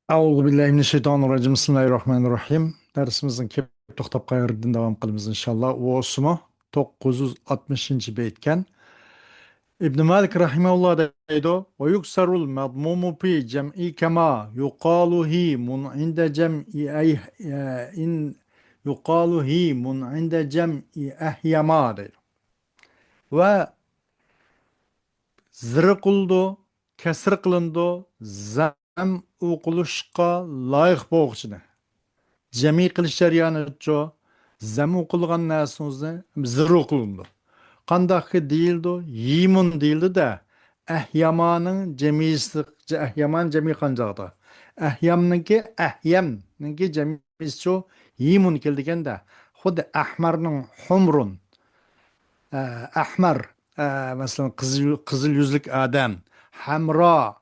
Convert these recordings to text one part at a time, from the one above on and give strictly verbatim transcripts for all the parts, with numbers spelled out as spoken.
أعوذ بالله من الشيطان الرجيم. بسم الله الرحمن الرحيم. دەرسىمىزنىڭ كېلىپ توختاپ قالغان يېرىدىن داۋام قىلىمىز، ئىنشاللا. ئۇ بولسىمۇ توققۇز يۈز ئاتمىشىنچى بەيتكەن. ئىبن مالىك رەھىمەھۇللا دەيدۇ: «ويكسر المضموم في جمع كما يقال هيم عند جمع أي-، إن يقال هيم عند جمع أهيما» دەيدۇ. ۋە زىر قىلىدۇ، كەسىر قىلىنىدۇ، زەم ئوقۇلۇشقا لايىق بولغۇچىنى. جەمئىي قىلىش جەريانىچۇ، زەم ئوقۇلغان نەرسىنى زىر ئوقۇلىدۇ. قانداقكى دېيىلىدۇ؟ يىمۇن دېيىلىدۇ-دە، ئەھيامانىڭ جەمئىيسى، ئەھيامان جەمئىي قانچاقتا؟ ئەھيامنىڭكى، ئەھيەمنىڭكى جەمئىيسىچۇ، يىمۇن كېلىدىكەن-دە. خۇددى ئەھمەرنىڭ ھۇمرۇن، ئە، ئەھمەر، ئە، مەسىلەن، قىزىل، قىزىل يۈزلۈك ئادەم، ھەمرا،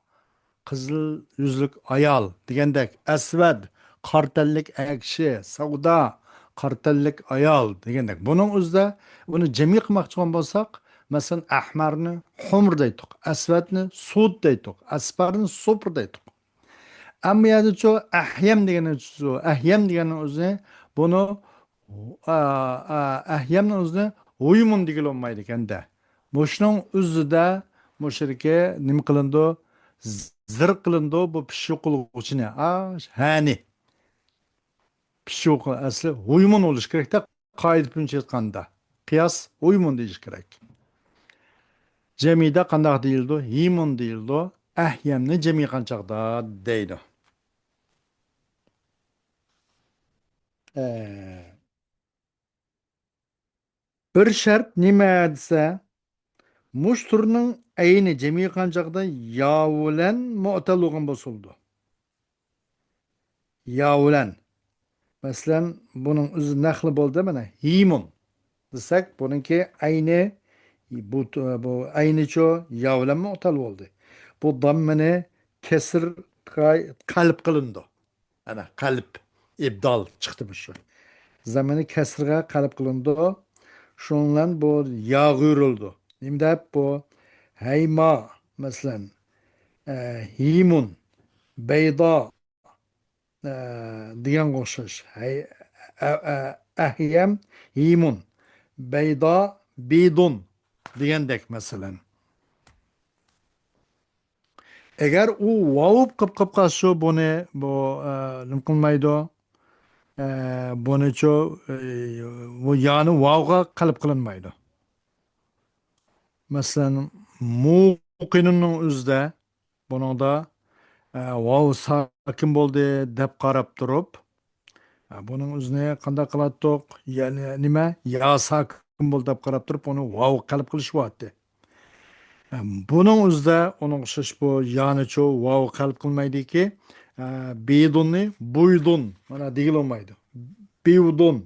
قىزىل يۈزلۈك ئايال دېگەندەك، ئەسۋەد، قارا تەنلىك ئەر كىشى، سەۋدا، قارا تەنلىك ئايال دېگەندەك. بۇنىڭ ئۆزىدە بۇنى جەمئىي قىلماقچى بولغان بولساق، مەسىلەن، ئەھمەرنى ھۇمر دەيتتۇق، ئەسۋەدنى سۇد دەيتتۇق، ئەسپەرنى سۇپر دەيتتۇق. ئەمما يەردىچۇ، ئەھيەم دېگەننىچۇ، ئەھيەم دېگەننىڭ ئۆزى بۇنى، ئا، ئا، ئەھيەمنىڭ ئۆزىنى ھۇيمۇن دېگىلى بولمايدىكەن-دە. مۇشۇنىڭ ئۆزىدە مۇشۇدىكى نېمە قىلىنىدۇ؟ زىر قىلىنىدۇ بۇ پىششىق قىلغۇچىنى. ئا، ھەنى. پىششىق ئەسلى ھۇيمۇن بولۇشى كېرەك-دە، قائىدە بويىچە ئېيتقاندا. قىياس ھۇيمۇن دېيىش كېرەك. جەمئىيدە قانداق دېيىلىدۇ؟ ھىمۇن دېيىلىدۇ. ئەھيەمنى جەمئىي قانچاقتا دەيدۇ. ئە، بىر شەرت نېمە دېسە، مۇشۇ تۈرنىڭ ئەينى جەمئىي قانچاقتا يا بىلەن مۇئتەل بولغان بولسا بولىدۇ. يا بىلەن. مەسىلەن، بۇنىڭ ئۆزى نەقلى بولدى، مانا، ھىمۇن دېسەك، بۇنىڭكى ئەينى، بۇ، بۇ ئەينىچۇ يا بىلەن مۇئتەل بولدى. بۇ داممىنى كەسىرگە قەلب قىلىنىدۇ. ئەنە، قەلب، ئىبدال چىقتى مۇشۇ. زەممىنى كەسىرگە قەلب قىلىنىدۇ. شۇنىڭ بىلەن بۇ ياغا يۈرۈلىدۇ. نېمە دەپ بۇ؟ ھەيما، مەسىلەن، ئە، ھىمۇن، بەيدا، ئە، دېگەنگە ئوخشاش. ھەي-، ئە-، ئە-، ئەھيەم، ھىمۇن، بەيدا، بىدۇن دېگەندەك، مەسىلەن. ئەگەر ئۇ ۋاۋ قىپ قىپ قالسا، بۇنى، بۇ، ئە، نېمە قىلمايدۇ؟ ئە، بۇنىچۇ، ئە، بۇ يانى ۋاۋغا قەلب قىلىنمايدۇ. مەسىلەن، مۇقىنۇننىڭ ئۆزىدە، بۇنىڭدا، ئە، ۋاۋ ساكىن بولدى دەپ قاراپ تۇرۇپ، ئە، بۇنىڭ ئۆزىنى قانداق قىلاتتۇق؟ يەنى نېمە؟ يا ساكىن بولدى دەپ قاراپ تۇرۇپ، ئۇنى ۋاۋغا قەلب قىلىشىۋاتتى. ئە، بۇنىڭ ئۆزىدە ئۇنىڭغا ئوخشاش بۇ يانىچۇ ۋاۋغا قەلب قىلمايدىكى، ئە، بىدۇننى بۇيدۇن، مانا، دېگىلى بولمايدۇ. بىۋدۇن،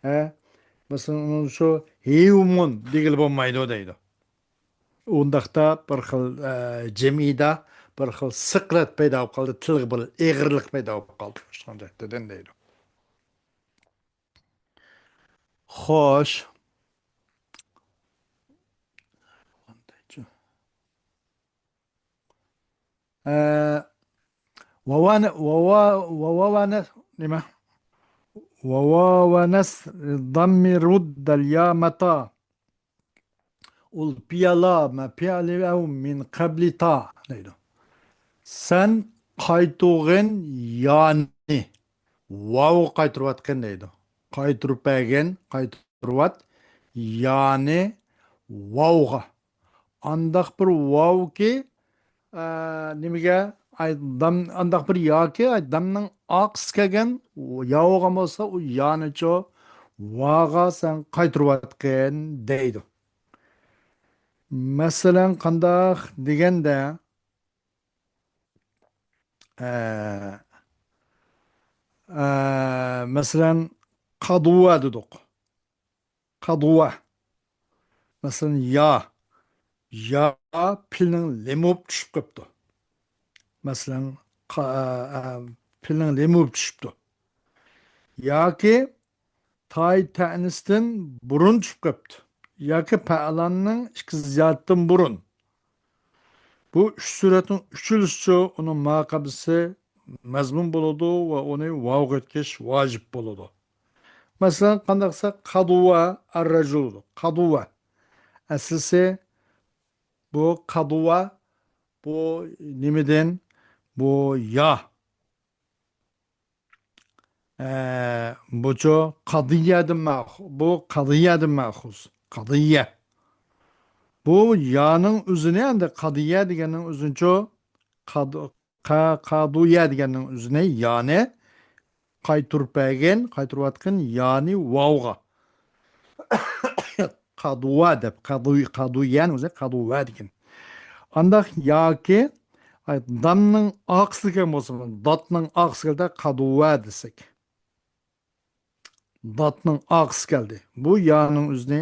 ئە، مەسىلەن، ئۇنىڭ شۇ ھىۋمۇن دېگىلى بولمايدۇ دەيدۇ. ئۇنداقتا بىر خىل، ئە، جەمئىيدە بىر خىل سىقلەت پەيدا بولۇپ قالدى، تىلغا بىر ئېغىرلىق پەيدا بولۇپ قالدى. شۇنىڭ جەھەتتىن دەيدۇ. خوش. ئە، ۋاۋانى، ۋاۋا، ۋاۋانى، نېمە؟ ۋاۋانەس داممىرۇددەل يا مەتا. ئۇل پىيالا مە پىيالى ئەۋ مىن قەبلى تا دەيدۇ. سەن قايتۇرغىن يانى ۋاۋغا قايتۇرۇۋاتقىن دەيدۇ. قايتۇرۇپ بەرگىن، قايتۇرۇۋات يانى ۋاۋغا. ئانداق بىر ۋاۋكى، ئە، نېمىگە، ئاي، دام، ئانداق بىر ياكى، ئاي، دامنىڭ ئارقىسى كەلگەن يا بولغان بولسا، ئۇ يانىچۇ ۋاغا سەن قايتۇرۇۋاتقىن دەيدۇ. مەسىلەن، قانداق دېگەندە، ئە، ئە، مەسىلەن، قادۇۋە دېدۇق. قادۇۋە. مەسىلەن، يا. يا پىلنىڭ لېمى بولۇپ چۈشۈپ قاپتۇ. مەسىلەن، قا-، ئە، ئە، پىلنىڭ لېمى بولۇپ چۈشۈپتۇ. ياكى تاي تەنىستىن بۇرۇن چۈشۈپ قاپتۇ. ياكى پەئلاننىڭ ئىككى زىيادىدىن بۇرۇن. بۇ ئۈچ سۈرەتنىڭ ئۈچىلىسىچۇ، ئۇنىڭ ماقابىسى مەزمۇن بولىدۇ ۋە ئۇنى ۋاۋغا يۆتكەش ۋاجىپ بولىدۇ. مەسىلەن، قانداق دېسەك، قادۇۋە ئەررەجۇلۇ. قادۇۋە. ئەسلىسى بۇ قادۇۋە، بۇ نېمىدىن؟ بۇ يا. ئە، بۇچۇ قادىيەدىن مەخ-، بۇ قادىيەدىن مەخۇس. قادىيە. بۇ يانىڭ ئۆزىنى ئەمدى قادىيە دېگەننىڭ ئۆزىنىچۇ قاد-، قا-، قادۇيە دېگەننىڭ ئۆزىنى يانى قايتۇرۇپ بەرگەن، قايتۇرۇۋاتقىن يانى ۋاۋغا. قادۇۋە دەپ، قادۇ-، قادۇيەنىڭ ئۆزى قادۇۋە دېگەن. ئانداق ياكى، ئاي، دامنىڭ ئارقىسىدا كەلگەن بولسا، داتنىڭ ئارقىسىدا قادۇۋە دېسەك. داتنىڭ ئارقىسى كەلدى. بۇ يانىڭ ئۆزىنى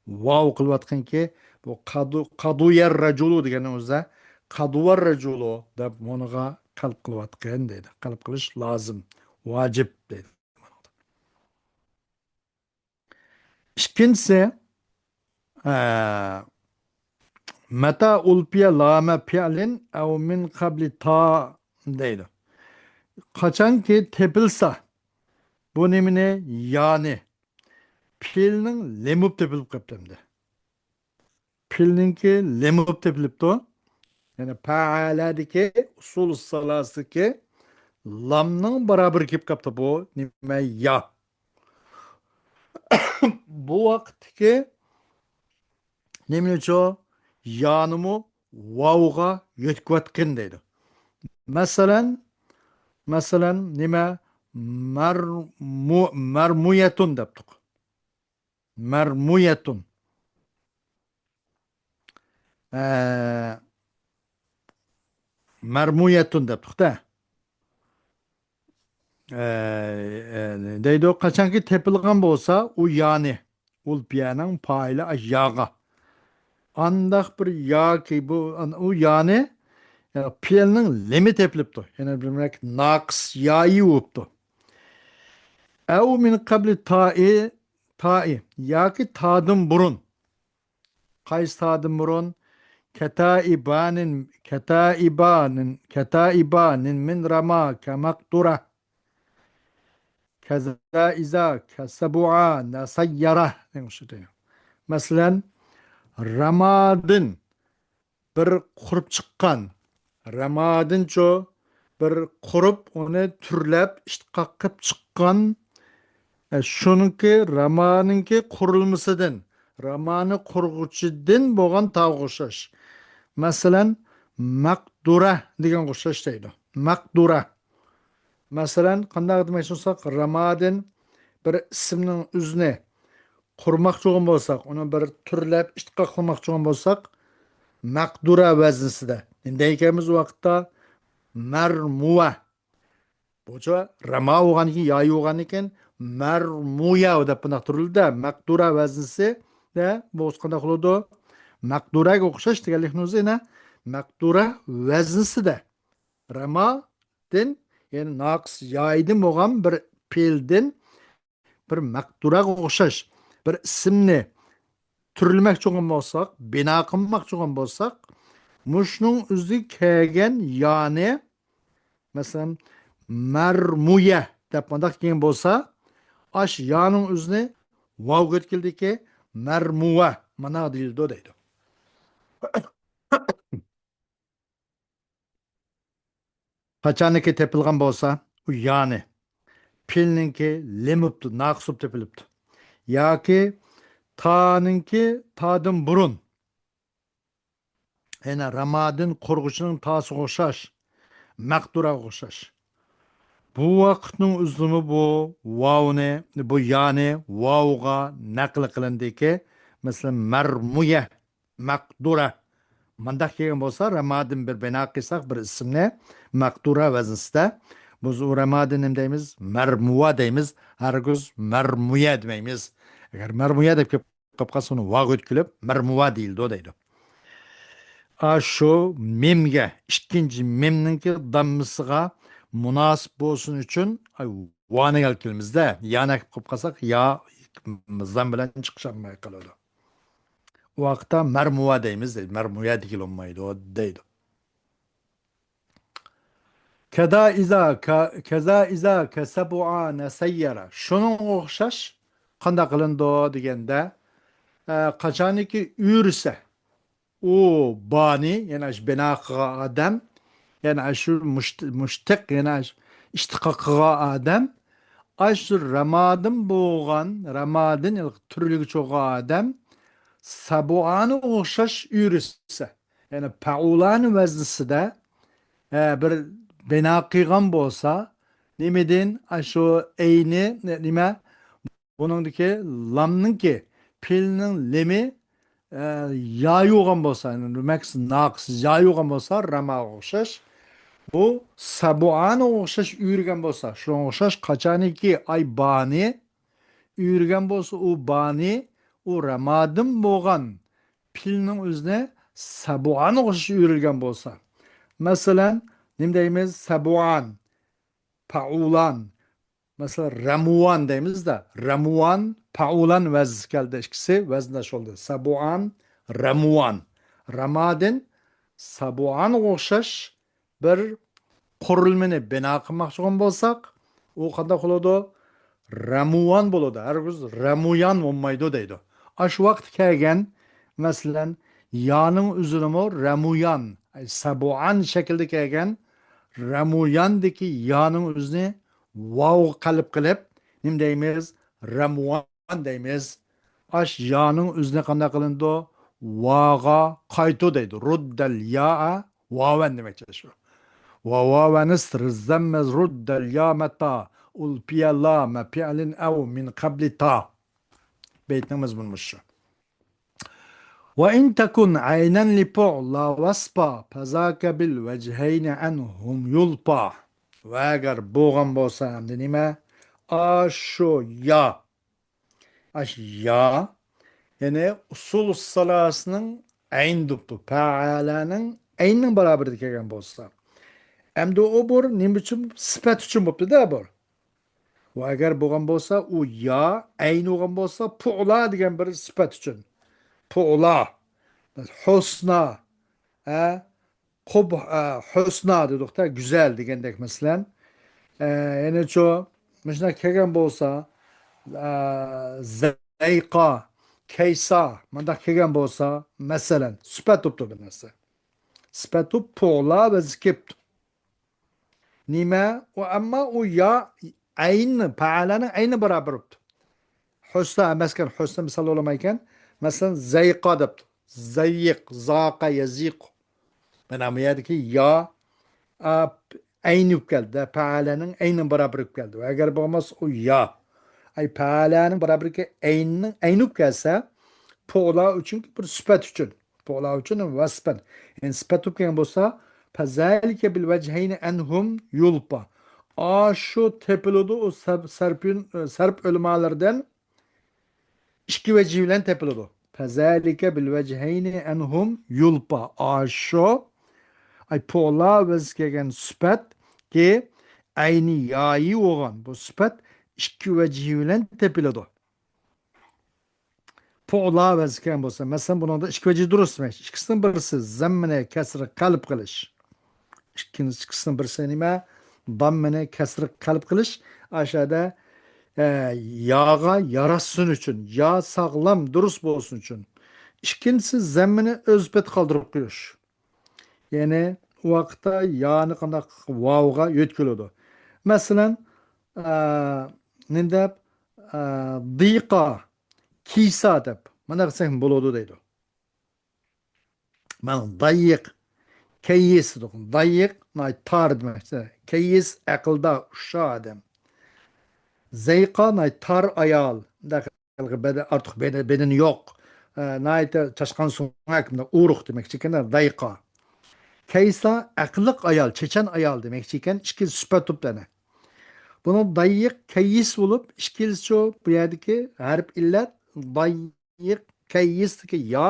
ۋاۋ قىلىۋاتقىنكى، بۇ قادۇ-، قادۇيەر رەجۇلۇ دېگەننىڭ ئۆزىدە قادۇۋەر رەجۇلۇ دەپ مۇنىغا قەلب قىلىۋاتقىن دەيدۇ. قەلب قىلىش لازىم، ۋاجىپ دەيدۇ. ئىككىنچىسى، ئە، مەتا ئۇلپىيە لامە پىئلىن ئەۋ مىن قەبلى تا دەيدۇ. قاچانكى تېپىلسا، بۇ نېمىنى؟ يانى. پېئىلنىڭ لېمى بولۇپ تېپىلىپ قاپتۇ ئەمدى. پېئىلنىڭكى لېمى بولۇپ تېپىلىپتۇ. يەنى پەئەلەدىكى ئۇسۇل سالاسىدىكى لامنىڭ بارابىرى كېلىپ قاپتۇ بۇ نېمە؟ يا. بۇ ۋاقىتتىكى نېمىنىچۇ؟ يانىمۇ ۋاۋغا يۆتكىۋەتكىن دەيدۇ. مەسىلەن، مەسىلەن، نېمە؟ مەرمۇ-، مەرمۇيەتۇن دەپتۇق. مەرمۇيەتۇن. ئە، مەرمۇيەتۇن دەپتۇق-دە. ئە، ئە، دەيدۇ، قاچانكى تېپىلغان بولسا، ئۇ يانى، ئۇلپىيەنىڭ پائىلى ئاش ياغا. ئانداق بىر ياكى بۇ، ئان-، ئۇ يانى، يا، پېئىلنىڭ لېمى تېپىلىپتۇ. يەنە بىر ناقىس يايى بوپتۇ. ئەۋ مىن قەبلى تائى، تائى، ياكى تادىن بۇرۇن. قايسى تادىن بۇرۇن؟ كەتائىبانىن، كەتائىبانىن، كەتائىبانىن مىن رەما كەمەقدۇرە. كەزا ئىزا، كەسەبۇئا، نەسەييەرە. دېگەن ئوخشايدۇ. مەسىلەن، رەمادىن بىر قۇرۇپ چىققان. رەمادىنچۇ بىر قۇرۇپ، ئۇنى تۈرلەپ، ئىشتىقاق قىلىپ چىققان. ئە، شۇنىڭكى رەمانىڭكى قۇرۇلمىسىدىن، رەمانى قۇرغۇچىدىن بولغان تاغا ئوخشاش. مەسىلەن، مەقدۇرە دېگەنگە ئوخشاش دەيدۇ. مەقدۇرە. مەسىلەن، قانداق دېمەكچى بولساق، رەمادىن بىر ئىسىمنىڭ ئۆزىنى قۇرماقچى بولغان بولساق، ئۇنى بىر تۈرلەپ ئىشتىقاق قىلماقچى بولغان بولساق، مەقدۇرە ۋەزنىسىدە. نېمە دەيدىكەنمىز ئۇ ۋاقىتتا؟ مەرمۇۋە. بۇچۇ رەما بولغاندىكىن، يايى بولغاندىكىن، مەرمۇيە دەپ بۇنداق تۇرۇلدى-دە، مەقدۇرە ۋەزنىسىدە بولسا قانداق بولىدۇ؟ مەقدۇرەگە ئوخشاش دېگەنلىكنىڭ ئۆزى يەنە مەقدۇرە ۋەزنىسىدە. رەمادىن، يەنى ناقىس يايىدىن بولغان بىر پېئىلدىن بىر مەقدۇرەگە ئوخشاش بىر ئىسىمنى تۈرلىمەكچى بولغان بولساق، بىنا قىلماقچى بولغان بولساق، مۇشۇنىڭ ئۆزىگە كەلگەن يانى، مەسىلەن، مەرمۇيە دەپ مۇنداق كېلگەن بولسا، ئاش يانىڭ ئۆزىنى ۋاۋغا يۆتكىلىدىكى مەرمۇۋە مانا دېيىلىدۇ دەيدۇ. قاچانكى تېپىلغان بولسا، ئۇ يانى پېئىلنىڭكى لېمى بوپتۇ، ناقىس بولۇپ تېپىلىپتۇ. ياكى تانىڭكى تادىن بۇرۇن، يەنە رەمادىن قۇرغۇچىنىڭ تاسىغا ئوخشاش، مەقدۇرەگە ئوخشاش. بۇ ۋاقىتنىڭ ئۆزىمۇ بۇ ۋاۋنى، بۇ يانى ۋاۋغا نەقىل قىلىندىكى، مەسىلەن، مەرمۇيە، مەقدۇرە. مانداق كەلگەن بولسا، رەمادىن بىر بىنا قىلساق بىر ئىسىمنى، مەقدۇرە ۋەزنىسىدە. بىز ئۇ رەمادىن نېمە دەيمىز؟ مەرمۇۋە دەيمىز. ھەرگىز مەرمۇيە دېمەيمىز. ئەگەر مەرمۇيە دەپ كېلىپ قاپقالسا، ئۇنى ۋاغا يۆتكىلىپ، مەرمۇۋە دېيىلىدۇ دەيدۇ. ئاشۇ مىمگە، ئىككىنچى مىمنىڭكى داممىسىغا مۇناسىپ بولسۇن ئۈچۈن، ئاي، ۋانى ئەلكىلىمىزدە، يانى ئەكىپ قويۇپ قالساق، يا زام بىلەن چىقىشالماي قالىدۇ. ئۇ ۋاقىتتا مەرمۇۋا دەيمىز، دەيدۇ. مەرمۇيا دېگىلى بولمايدۇ، دەيدۇ. كذا إذا ك-، كذا إذا كسبعان سير. شۇنىڭغا ئوخشاش قانداق قىلىنىدۇ دېگەندە، ئە، قاچانكى ئۆرۈسە، ئۇ بانى، يەنى ئاشۇ بىنا قىلغان ئادەم، يەنى ئاشۇ مۇشت-، مۇشتەق، يەنى ئاشۇ ئىشتىقا قىلغان ئادەم، ئاشۇ رامادىن بولغان، رامادىن تۈرلۈكى چوغان ئادەم، سەبۇئانى ئوخشاش ئۆرۈسە، يەنى پەئۇلان ۋەزنىسىدە، ئە، بىر بىنا قىلغان بولسا، نېمىدىن؟ ئاشۇ ئەينى، نېمە؟ بۇنىڭدىكى لامنىڭكى، پېئىلنىڭ لېمى، ئە، يا يوغان بولسا، يەنى مەكس ناقىس يا يوغان بولسا، راماغا ئوخشاش. بۇ سەبۇئانغا ئوخشاش ئۆرۈگەن بولسا، شۇنىڭغا ئوخشاش قاچانكى ئاي بانى ئۆرۈگەن بولسا، ئۇ بانى، ئۇ رامادىن بولغان پېئىلنىڭ ئۆزىنى سەبۇئانغا ئوخشاش ئۆرۈلگەن بولسا. مەسىلەن، نېمە دەيمىز؟ سەبۇئان، پەئۇلان. مەسىلەن، رەمۇۋان دەيمىز-دە. رەمۇۋان، پەئۇلان ۋەزنى كەلدى. ئىككىسى ۋەزىنداش بولدى. سەبۇئان، رەمۇۋان. رامادىن، سەبۇئانغا ئوخشاش بىر قۇرۇلمىنى بىنا قىلماقچى بولغان بولساق، ئۇ قانداق بولىدۇ؟ رەمۇۋان بولىدۇ. ھەرگىز رەمۇيان بولمايدۇ دەيدۇ. ئاشۇ ۋاقىت كەلگەن، مەسىلەن، يانىڭ ئۆزىنىمۇ رەمۇيان، ئەي، سەبۇئان شەكلىدە كەلگەن رەمۇياندىكى يانىڭ ئۆزىنى ۋاۋغا قەلب قىلىپ، نېمە دەيمىز؟ رەمۇۋان دەيمىز. ئاش يانىڭ ئۆزىنى قانداق قىلىنىدۇ؟ ۋاغا قايتۇ دەيدۇ. رۇددەل يائە ۋاۋەن دېمەكچى شۇ. ۋاۋەنىس رىززەممەز رۇددەل يا مەتا ئۇلپىيەلا مەپىئەلىن ئەۋ مىن قەبلى تا. بەيتنىڭ مەزمۇنى مۇشۇ. وَإِنْ تَكُنْ عَيْنًا لِفُعْلَى وَصْفًا فَذَاكَ بِالْوَجْهَيْنِ عَنْهُمْ يُلْفَى. ۋە ئەگەر بولغان بولسا ئەمدى نېمە؟ ئاشۇ يا. ئاشۇ يا. يەنى ئۇسۇل سالاسىنىڭ ئەين دۇپتۇ. پەئەلەنىڭ ئەينىنىڭ بارابىرىدە كەلگەن بولسا. ئەمدى ئۇ بىر نېمە ئۈچۈن؟ سۈپەت ئۈچۈن بوپتۇ-دە بۇ. ۋە ئەگەر بولغان بولسا، ئۇ يا ئەين بولغان بولسا، پۇئلا دېگەن بىر سۈپەت ئۈچۈن. پۇئلا، ھۇسنا، ئە، قۇب-، ئە، ھۇسنا دېدۇق-تە، گۈزەل دېگەندەك، مەسىلەن. ئە، يەنە شۇ، مۇشۇنداق كەلگەن بولسا، ئە، زەيقا، كەيسا، مۇنداق كەلگەن بولسا، مەسىلەن، سۈپەت بوپتۇ بىر نەرسە. سۈپەت بوپ، پۇئلا ۋە زىكىپتۇ. نېمە؟ ئۇ، ئەمما ئۇ يا ئەينى، پەئەلەنىڭ ئەينى بارابىر بوپتۇ. ھۇسنا ئەمەسكەن، ھۇسنا مىسال بولمايكەن. مەسىلەن، زەيقا دەپتۇ. زەيق، زاقا يەزىقۇ. مانا بۇ يەردىكى يا، ئا، ئەينى بولۇپ كەلدى. پەئەلەنىڭ ئەينى بارابىر بولۇپ كەلدى. ئەگەر بولمىسا، ئۇ يا. ئەي، پەئەلەنىڭ بارابىرىكى ئەينىنىڭ ئەينى بولۇپ كەلسە، پۇئلا ئۈچۈن بىر سۈپەت ئۈچۈن. پۇئلا ئۈچۈن ۋەسپەن. يەنى سۈپەت بولۇپ كەلگەن بولسا، فَذَلِكَ بِالْوَجْهَيْنِ عَنْهُمْ يُلْفَى. ئاشۇ تېپىلىدۇ، ئۇ سەر-، سەرپىن-، سەرپ ئۆلىمالىرىدىن ئىككى ۋەجىھ بىلەن تېپىلىدۇ. فَذَلِكَ بِالْوَجْهَيْنِ عَنْهُمْ يُلْفَى. ئاشۇ، ئاي، پۇئلا ۋەزىن كەلگەن سۈپەتكى ئەينى يايى بولغان بۇ سۈپەت ئىككى ۋەجىھ بىلەن تېپىلىدۇ. پۇئلا ۋەزىن كەلگەن بولسا، مەسىلەن، بۇنىڭدا ئىككى ۋەجىھ دۇرۇس دېمەكچى. ئىككىسىنىڭ بىرسى زەممىنى كەسرى قەلب قىلىش. ئىككىنچى، ئىككىسىنىڭ بىرسى نېمە؟ داممىنى كەسرى قەلب قىلىش. ئاشۇ يەردە، ئە، ياغا ياراشسۇن ئۈچۈن، يا ساغلام، دۇرۇس بولسۇن ئۈچۈن. ئىككىنچىسى زەممىنى ئۆز پېتى قالدۇرۇپ قويۇش. يەنى ئۇ ۋاقىتتا يانى قانداق؟ ۋاۋغا يۆتكىلىدۇ. مەسىلەن، ئە، نېمە دەپ، ئە، دىقا، كىسا دەپ مانا قىلساق بولىدۇ دەيدۇ. مانا دايىق، كەييىس دېدۇق. دايىق، ناھايىتى تار دېمەكچى. كەييىس، ئەقىلدار، ئۇششاق ئادەم. زەيقا، ناھايىتى تار ئايال. بەدە-، ئارتۇق بەدە-، بەدىنى يوق. ئە، ناھايىتى چاشقان سۆڭەك، مۇنداق ئورۇق دېمەكچى ئىكەن، دايقا. كەيسا، ئەقىللىق ئايال، چېچەن ئايال دېمەكچى ئىكەن، ئىككىلىسى سۈپەت بوپتۇ ئەنە. بۇنىڭ دايىق، كەييىس بولۇپ، ئىككىلىسى شۇ، بۇ يەردىكى ھەرپ ئىللەت، دايىق، كەييىستىكى يا،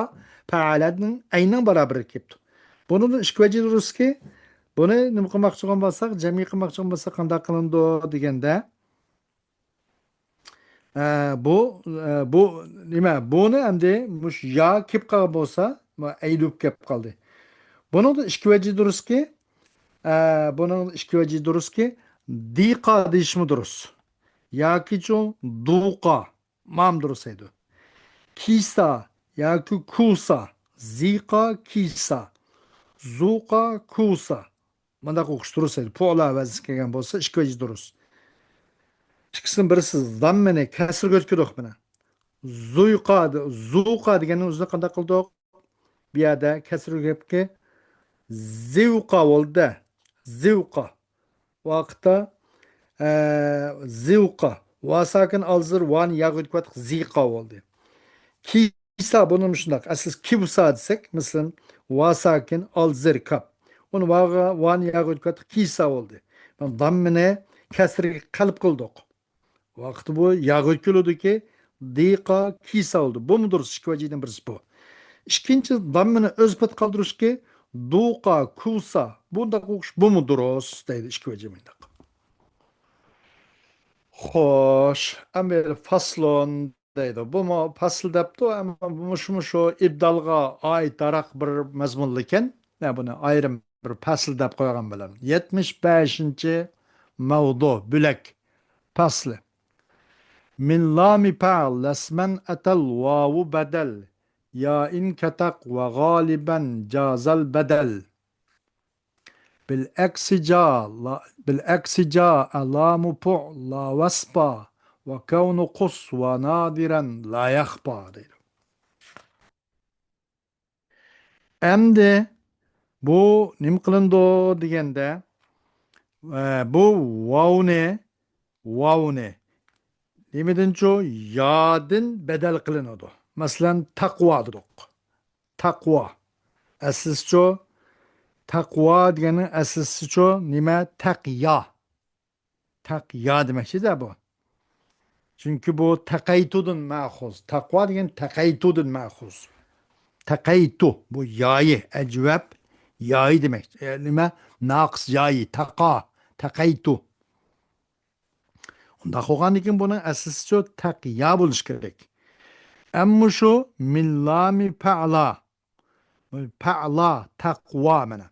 پەئەلەنىڭ ئەينىڭ بارابىرىگە كېلىپتۇ. بۇنىڭدىن ئىككى ۋەجىھ دۇرۇسكى، بۇنى نېمە قىلماقچى بولغان بولساق، جەمئىي قىلماقچى بولغان بولساق، قانداق قىلىنىدۇ دېگەندە، ئە، بۇ، ئە، بۇ نېمە؟ بۇنى ئەمدى مۇشۇ يا كېلىپ قالغان بولسا، مۇ-، ئەيلۈپ كېلىپ قالدى. بۇنىڭدا ئىككى ۋەجىھ دۇرۇسكى، ئە، بۇنىڭ ئىككى ۋەجى دۇرۇسكى، دىقا دېيىشمۇ دۇرۇس. ياكىچۇ دۇقا. مام دۇرۇس دەيدۇ. كىسا ياكى كۇسا. زىقا كىسا. زۇقا كۇسا. مانداق ئوقۇش دۇرۇس دەيدۇ. پۇئلا ۋەزنى كەلگەن بولسا، ئىككى ۋەجى دۇرۇس. ئىككىسىنىڭ بىرسى زاممىنى كەسرگە ئۆتكۈردۇق مانا. زۇيقا، زۇقا دېگەننىڭ ئۆزىنى قانداق قىلدۇق؟ بۇ يەردە كەسرگە ئۆتكەن زىۋقا بولدى. زىۋقا. ۋاقىتتا، ئە، زىۋقا. ۋا ساكىن ئالزىر، ۋانى ياغا ئۆتكۈۋاتتۇق، زىقا بولدى. كىسا بۇنىمۇ شۇنداق. ئەسلى كىۋسا دېسەك، مەسىلەن، ۋا ساكىن ئالزىر كاپ. ئۇنى ۋاغا، ۋانى ياغا ئۆتكۈۋاتتۇق، كىسا بولدى. داممىنى كەسرگە قەلب قىلدۇق. ۋاقىتتا بۇ ياغا ئۆتكۈلىدۇكى، دىقا كىسا بولدى. بۇمۇ دۇرۇس، ئىككى ۋەجىدىن بىرسى بۇ. ئىككىنچى، داممىنى ئۆز پەت قالدۇرۇشكى، دۇقا كۇسا. بۇنداق ئوقۇش، بۇمۇ دۇرۇس دەيدۇ، ئىككى ۋەجى مۇنداق. خوش، ئەمدى فاصلون دەيدۇ. بۇمۇ پەسىل دەپتۇ، ئەمما مۇشۇ، مۇشۇ ئىبدالغا ئائىت داراق بىر مەزمۇنلىكەن. مەن بۇنى ئايرىم بىر پەسىل دەپ قويغان بىلەن. يەتمىش بەشىنچى مەۋزۇ، بۆلەك، پەسلى. من لام فعل اسما أتى الواو بدل، يا إن كتق وغالبا جاز البدل. بالعكس جاء، لا، بالعكس جاء لام فعل وصفا، وكون قص ونادرا لا يخفى دەيدۇ. ئەمدى بۇ نېمە قىلىنىدۇ دېگەندە، ئە، بۇ ۋاۋنى، ۋاۋنى نېمىدىنچۇ؟ يادىن بەدەل قىلىنىدۇ. مەسىلەن، تەقۋا دېدۇق. تەقۋا. ئەسلىسىچۇ؟ تەقۋا دېگەننىڭ ئەسلىسىچۇ نېمە؟ تەقيا. تەقيا دېمەكچىدە بۇ. چۈنكى بۇ تەقەيتۇدىن مەخۇز. تەقۋا دېگەن تەقەيتۇدىن مەخۇز. تەقەيتۇ. بۇ يايى، ئەجۋەب يايى دېمەك. ئە، نېمە؟ ناقىس يايى. تەقا. تەقەيتۇ. ئۇنداق بولغاندىكىن بۇنىڭ ئەسلىسىچۇ تەقيا بولۇشى كېرەك. ئەمما شۇ من لامى پەئلا. پەئلا، تەقۋا مانا.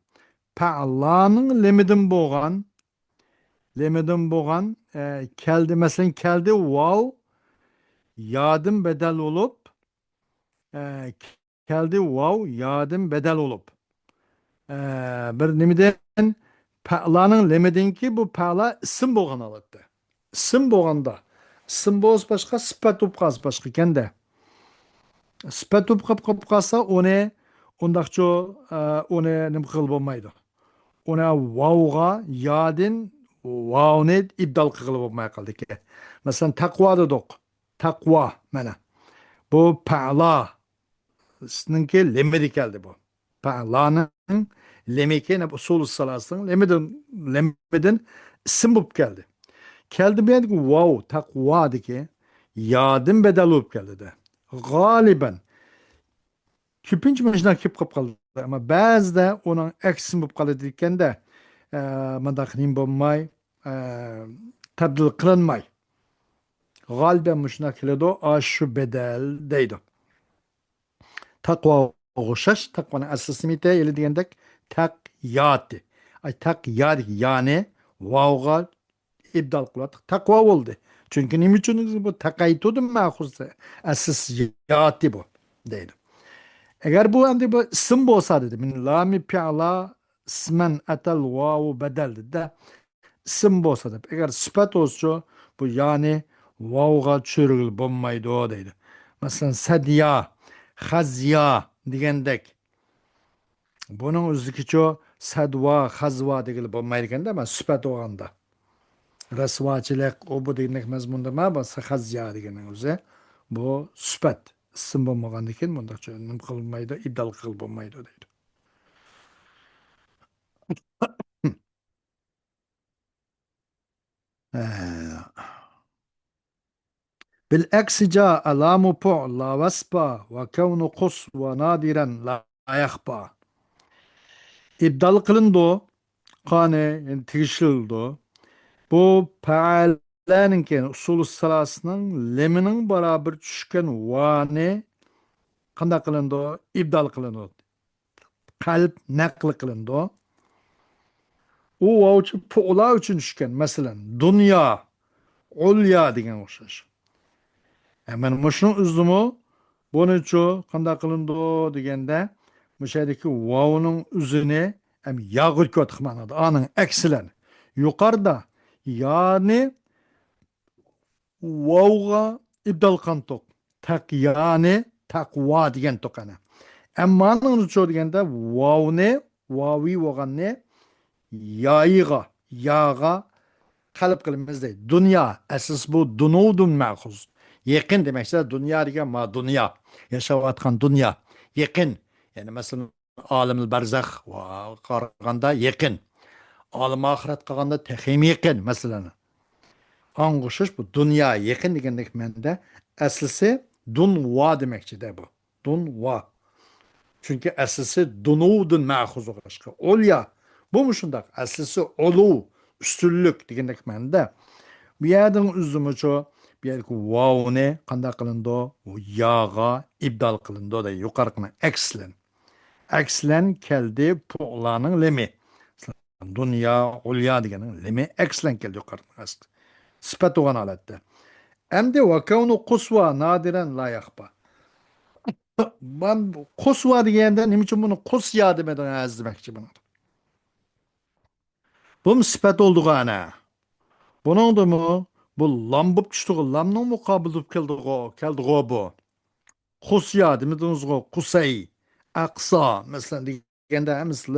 پەئلانىڭ لېمىدىن بولغان، لېمىدىن بولغان، ئە، كەلدى، مەسىلەن، كەلدى ۋاۋ يادىن بەدەل بولۇپ، ئە، كەلدى ۋاۋ يادىن بەدەل بولۇپ. ئە، بىر نېمىدىن؟ پەئلانىڭ لېمىدىنكى بۇ پەئلا ئىسىم بولغان ھالەتتە. ئىسىم بولغاندا، ئىسىم بولسا باشقا، سۈپەت بولۇپ قالسا باشقا ئىكەندە. سۈپەت بولۇپ قاپ-، قاپ قالسا، ئۇنى ئۇنداقچۇ، ئە، ئۇنى نېمە قىلغىلى بولمايدۇ. ئۇنى ۋاۋغا يادىن ۋاۋنى ئىبدال قىلغىلى بولماي قالدىكى. مەسىلەن، تەقۋا دېدۇق. تەقۋا، مانا. بۇ پەئلا. سىزنىڭكى لېمىدە كەلدى بۇ. پەئلانىڭ لېمىكى، ئۇسۇل سالاسىنىڭ لېمىدىن، لېمىدىن ئىسىم بولۇپ كەلدى. كەلدى بۇ يەردىكى ۋاۋ، تەقۋادىكى يادىن بەدەل بولۇپ كەلدى-دە. غالىبەن. كۆپىنچە مۇشۇنداق كېلىپ قاپ قالدى. ئەمما بەزىدە ئۇنىڭ ئەكسىمۇ بولۇپ قالىدىكەن-دە، ئە، مۇنداق نېمە بولماي، ئە، تەبدىل قىلىنماي. غالىبەن مۇشۇنداق كېلىدۇ، ئاشۇ بەدەل دەيدۇ. تەقۋاغا ئوخشاش، تەقۋانىڭ ئەسلىسى نېمە ئىدى؟ ھېلى دېگەندەك، تەقياتى. ئاي، تەقيادىكى يانى ۋاۋغا ئىبدال قىلىۋاتتۇق. تەقۋا بولدى. چۈنكى نېمە ئۈچۈن؟ بۇ تەقەيتۇدىن مەخۇز، ئەسلىسى ياتى بۇ، دەيدۇ. ئەگەر بۇ ئەمدى بۇ ئىسىم بولسا، دېدى، من لامى پىئلا ئىسمەن ئەتەل ۋاۋۇ بەدەل، دېدى-دە. ئىسىم بولسا دەپ. ئەگەر سۈپەت بولسىچۇ، بۇ يانى ۋاۋغا چۈشۈرگىلى بولمايدۇ، دەيدۇ. مەسىلەن، سەديا، خەزيا دېگەندەك. بۇنىڭ ئۆزىدىكىچۇ سەدۋا، خەزۋا دېگىلى بولمايدىكەن-دە، مانا سۈپەت بولغاندا. رەسۋاچىلىق، ئۇ بۇ دېگەندەك مەزمۇندا، مانا بۇ خەزيا دېگەننىڭ ئۆزى بۇ سۈپەت. ئىسىم بولمىغاندىكىن بۇنداقچە نېمە قىلمايدۇ، ئىبدال قىلغىلى بولمايدۇ دەيدۇ. ھە. بالعكس جاء لام فعل وصفا وكون قص ونادرا لا يخفى. ئىبدال قىلىنىدۇ. قانى، يەنى تېگىشلىدۇ. بۇ پەئەلەنىڭكى، يەنى ئۇسۇل سالاسىنىڭ لېمىنىڭ بارابىر چۈشكەن ۋانى قانداق قىلىنىدۇ؟ ئىبدال قىلىنىدۇ. قەلب نەقل قىلىنىدۇ. ئۇ ۋاۋچۇ پۇئلا ئۈچۈن چۈشكەن. مەسىلەن، دۇنيا، ئۇليا دېگەن ئوخشاش. ئە، مانا مۇشۇنىڭ ئۆزىمۇ بۇنىچۇ قانداق قىلىنىدۇ دېگەندە، مۇشۇ يەردىكى ۋاۋنىڭ ئۆزىنى ھەم ياغا ئۆتكۈۋاتىدۇ مەنىدە. ئانىڭ ئەكسىلەن. يۇقارىدا يانى ۋاۋغا ئىبدال قىلغانتۇق. تەقيانى تەقۋا دېگەنتۇق ئەنە. ئەمما نېمىچۇ دېگەندە، ۋاۋنى، ۋاۋى بولغاننى يايىغا، ياغا قەلب قىلىمىز دەيدۇ. دۇنيا، ئەسلىسى بۇ دۇنۇدۇن مەخۇز. يېقىن دېمەكچى، دۇنيا دېگەن ما دۇنيا. ياشاۋاتقان دۇنيا. يېقىن. يەنى مەسىلەن، ئالەمۇل بەرزەخ قارىغاندا يېقىن. ئالەم ئاخىرەت قارىغاندا تېخىمۇ يېقىن، مەسىلەن. ئاڭغا ئوخشاش بۇ دۇنيا يېقىن دېگەندەك مەنىدە ئەسلىسى دۇنۋا دېمەكچىدە بۇ. دۇنۋا. چۈنكى ئەسلىسى دۇنۇدىن مەخۇز بولغاچقا. ئۇليا. بۇمۇ شۇنداق. ئەسلىسى ئۇلۇ، ئۈستۈنلۈك دېگەندەك مەنىدە. بۇ يەردىن ئۈزدىمۇچۇ، بۇ يەردىكى ۋاۋنى قانداق قىلىنىدۇ؟ ياغا ئىبدال قىلىنىدۇ دەيدۇ. يۇقىرىقىنى ئەكسلەن. ئەكسلەن كەلدى پۇئلانىڭ لېمى. دۇنيا، ئۇليا دېگەننىڭ لېمى ئەكسلەن كەلدى يۇقىرىقىنىڭ ئەسلى. سۈپەت بولغان ھالەتتە. ئەمدى ۋەكەۋنۇ قۇسۋا نادىرەن لا يەخپا. مەن قۇسۋا دېگەندە نېمە ئۈچۈن بۇنى قۇسيا دېمىدىڭىز دېمەكچى بۇنى. بۇمۇ سۈپەت بولدىغۇ ئەنە. بۇنىڭدىمۇ بۇ لام بولۇپ چۈشتىغۇ، لامنىڭ مۇقابىلى بولۇپ كەلدىغۇ، كەلدىغۇ بۇ. قۇسيا دېمىدىڭىزغۇ، قۇسەي، ئەقسا، مەسىلەن، دېگەندە، مىسال،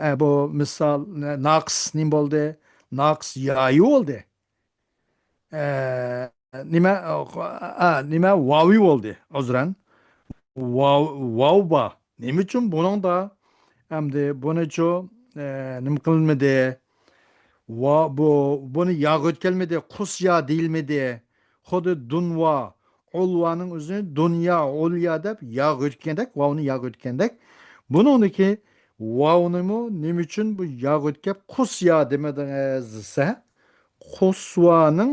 ئە، بۇ مىسال، نە-، ناقىس نېمە بولدى؟ ناقىس يايى بولدى. ئە، نېمە، ئە، نېمە، ۋاۋى بولدى، ئۆزرەن. ۋاۋ، ۋاۋ بار. نېمە ئۈچۈن بۇنىڭدا ئەمدى بۇنىچۇ، ئە، نېمە قىلمىدى؟ ۋا، بۇ، بۇنى ياغا ئۆتكەلمىدى، قۇسيا دېيىلمىدى. خۇددى دۇنۋا، ئۇلۋانىڭ ئۆزىنى دۇنيا، ئۇليا دەپ ياغا ئۆتكەندەك، ۋاۋنى ياغا ئۆتكەندەك. بۇنىڭدىكى ۋاۋنىمۇ نېمە ئۈچۈن بۇ ياغا ئۆتكەپ قۇسيا دېمىدىڭىز دېسە، قۇسۋانىڭ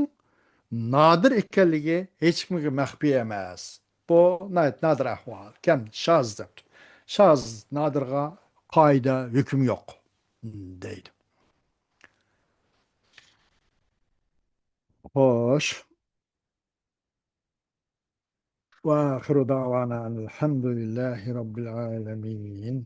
نادىر ئىكەنلىكى ھېچكىمگە مەخپىي ئەمەس. بۇ ناھايىتى نادىر ئەھۋال، كەم، شاز دەپتۇ. شاز، نادىرغا قائىدە، ھۆكۈم يوق، دەيدۇ. خوش. وآخر دعوانا أن الحمد لله رب العالمين.